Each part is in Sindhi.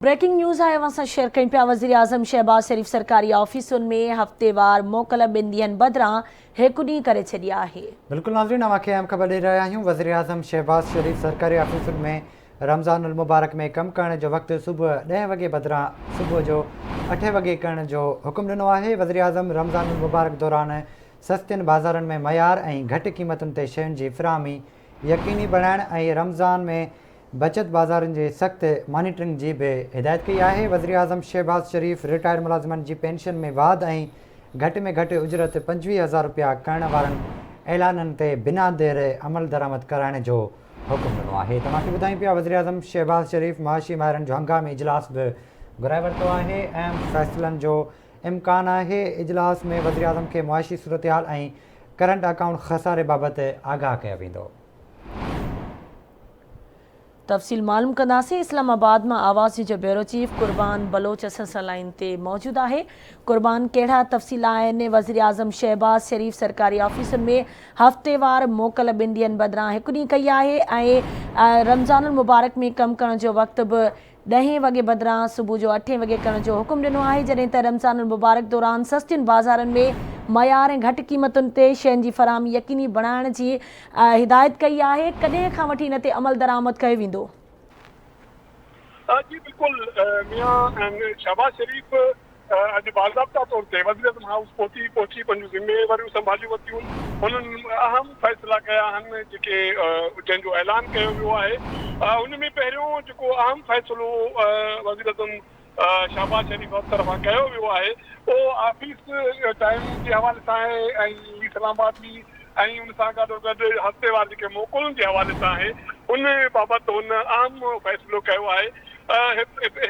بريڪنگ نيوز آهي اوهان سان شيئر ڪيون پيا وزيراعظم شهباز شريف سرڪاري آفيسن ۾ هفتيوار موڪل ٻن ڏينهن بدران هڪ ڏينهن ڪري ڇڏي آهي. بلڪل ناظرين اوهان کي اهم خبر ڏئي رهيا آهيون وزيراعظم شهباز شريف سرڪاري آفيسن ۾ رمضان المبارڪ ۾ ڪم ڪرڻ جو وقت صبح ڏهين وڳي بدران صبح جو اٺين وڳي ڪرڻ جو حڪم ڏنو آهي وزيراعظم رمضان المبارڪ دوران سستين بازارن ۾ معيار ۽ گهٽ قيمتن تي شين جي فراهمي يقيني بڻائڻ ۽ رمضان ۾ بچت بازارن جي سخت مانيٽرنگ جي به هدايت ڪئي آهي، وزيراعظم شهباز شريف رٽائرڊ ملازمن جي پينشن ۾ واڌ ۽ گهٽ ۾ گهٽ اجرت 25 هزار رپيا ڪرڻ وارن اعلانن تي بنا دير عملدرآمد ڪرائڻ جو حڪم ڏنو آهي. توهان کي ٻڌايون پيا وزيراعظم شهباز شريف معاشي ماهرن جو هنگامي اجلاس به گهرائي ورتو آهي، اهم فيصلن جو امڪان آهي، اجلاس ۾ وزيراعظم کي معاشي صورتحال ۽ ڪرنٽ اڪائونٽ خساري بابت آگاهه ڪيو ويندو. تفصيل معلوم ڪنداسين اسلام آباد مان آواز نيوز جو بيورو چيف قربان بلوچ اسان سان لائين تي موجود آهي قربان ڪهڙا تفصيل آهن وزيراعظم شهباز شريف سرڪاري آفيسن ۾ هفتيوار موڪل ٻن ڏينهن بدران هڪ ڏينهن ڪئي آهي ۽ رمضان المبارڪ ۾ ڪم ڪرڻ جو وقت به ڏهين وڳي بدران صبح جو اٺين وڳي ڪرڻ جو حڪم ڏنو آهي جڏهن ته رمضان المبارڪ دوران سستين بازارن ۾ معيار ۽ گهٽ قيمتن تي شين جي فراهمي يقيني بڻائڻ جي هدايت ڪئي آهي ڪڏهن کان وٺي ان تي عملدرآمد ڪيو ويندو؟ جي بلڪل ميان شهباز شريف اڄ باضابطا طور تي وزيراعظم هائوس پهتي پهچي پنهنجون ذميواريون سنڀاليون ورتيون هنن اهم فيصلا ڪيا آهن جيڪي جنهن جو اعلان ڪيو ويو آهي ان ۾ پهريون جيڪو اهم فيصلو وزيراعظم شهباز شريف طرفان ڪيو ويو آهي اهو آفيس ٽائيم جي حوالي سان آهي ۽ اسلام آباد ۾ ۽ ان سان گڏو گڏ هفتيوار جيڪي موڪلن جي حوالي سان آهي ان بابت هن اهم فيصلو ڪيو آهي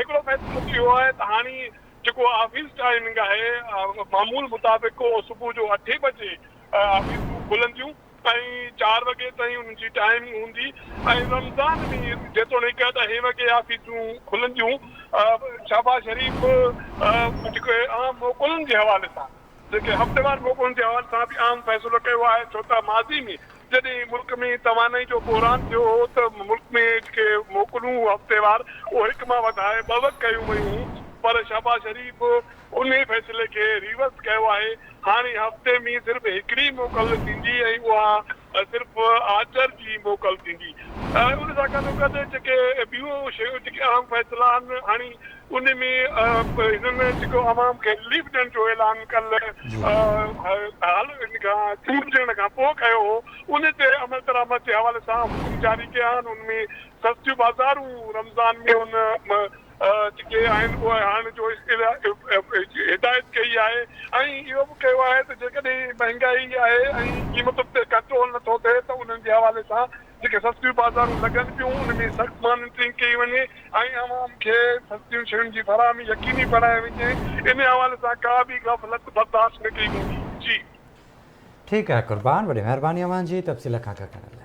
هڪڙو فيصلو اهو آهي ته هاڻي جيڪو آفيس ٽائيمنگ آهي معمول مطابق اهو صبح جو اٺين بجي آفيسون کلنديون ۽ چار وڳي تائين انهن جي ٽائيمنگ هوندي ۽ رمضان ۾ جيتوڻيڪ ڏهين وڳي آفيسون کلنديون شهباز شريف جيڪي عام موڪلن جي حوالي سان جيڪي هفتيوار موڪلن جي حوالي سان به اهم فيصلو ڪيو آهي ڇو ته ماضي ۾ جڏهن ملڪ ۾ توانائي جو بحران ٿيو هو ته ملڪ ۾ جيڪي موڪلون هفتيوار اهو هڪ مان وڌائي ٻه ڪيون ويون هيون پر شهباز شريف انهي فيصلي کي ريورس ڪيو آهي هاڻي هفتي ۾ صرف هڪڙي موڪل ٿيندي ۽ اها صرف آچر جي موڪل ٿيندي ان سان گڏوگڏ جيڪي ٻيون شيون جيڪي اهم فيصلا آهن هاڻي ان ۾ هنن جيڪو عوام کي رليف ڏيڻ جو اعلان ڪلهه حال ان کان چونڊجڻ کان پوء ڪيو هو ان تي عملدرآمد جي حوالي سان حڪم جاري ڪيا آهن ان ۾ سستيون بازارون رمضان ۾ ان جيڪي آهن اهي هڻڻ جو هدايت ڪئي آهي ۽ اهو به ڪيو آهي ته جيڪڏهن مهنگائي آهي ۽ قيمتن تي ڪنٽرول نٿو ٿئي ته انهن جي حوالي سان جيڪي سستيون بازارون لڳن پيون ان ۾ سخت مانيٽرنگ ڪئي وڃي ۽ عوام کي سستيون شين جي فراهمي يقيني بڻائي وڃي ان حوالي سان ڪا به غفلت برداشت نه ڪئي ويندي. جي. ٺيڪ آهي قربان وڏي مهرباني اوهان جي تفصيل کان آگاهه ڪرڻ لاء.